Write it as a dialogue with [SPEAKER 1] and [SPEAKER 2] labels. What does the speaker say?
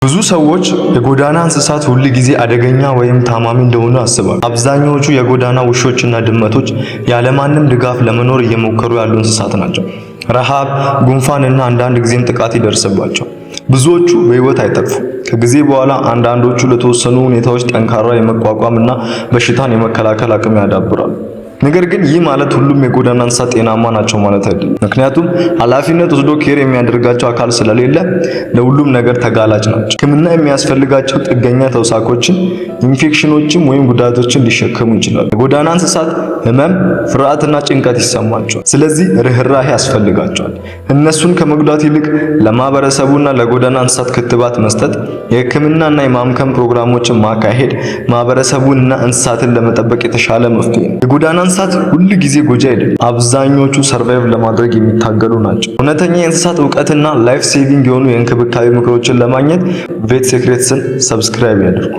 [SPEAKER 1] ብዙ ሰዎች የጎዳና እንስሳት ሁል ጊዜ አደገኛ ወይም ታማሚ እንደሆኑ ያስባሉ። አብዛኛዎቹ የጎዳና ውሾችና ድመቶች ያለማንም ድጋፍ ለመኖር እየሞከሩ ያሉ እንስሳት ናቸው። ረሃብ፣ ጉንፋን እና አንዳንድ ጊዜም ጥቃት ይደርስባቸዋል። ብዙዎቹ በሕይወት አይተርፉም። ከጊዜ በኋላ አንዳንዶቹ ለተወሰኑ ሁኔታዎች ጠንካራ የመቋቋም እና በሽታን የመከላከል አቅም ያዳብራሉ። ነገር ግን ይህ ማለት ሁሉም የጎዳና እንስሳት ጤናማ ናቸው ማለት አይደለም። ምክንያቱም ኃላፊነት ወስዶ care የሚያደርጋቸው አካል ስለሌለ ለሁሉም ነገር ተጋላጭ ናቸው። ሕክምና የሚያስፈልጋቸው ጥገኛ ተውሳኮችን፣ ኢንፌክሽኖችን ወይም ጉዳቶችን ሊሸከሙ ይችላሉ። የጎዳና እንስሳት ህመም፣ ፍርሃትና ጭንቀት ይሰማቸዋል። ስለዚህ ርህራሄ ያስፈልጋቸዋል። እነሱን ከመጉዳት ይልቅ ለማህበረሰቡና ለጎዳና እንስሳት ክትባት መስጠት፣ የሕክምናና የማምከን ፕሮግራሞችን ማካሄድ ማህበረሰቡንና እንስሳትን ለመጠበቅ የተሻለ መፍትሄ ነው። የጎዳና እንስሳት ሁል ጊዜ ጎጂ አይደሉም። አብዛኞቹ survive ለማድረግ የሚታገሉ ናቸው። እውነተኛ የእንስሳት እውቀትና life saving የሆኑ የእንክብካቤ ምክሮችን ለማግኘት Vet Secrets ን subscribe ያድርጉ።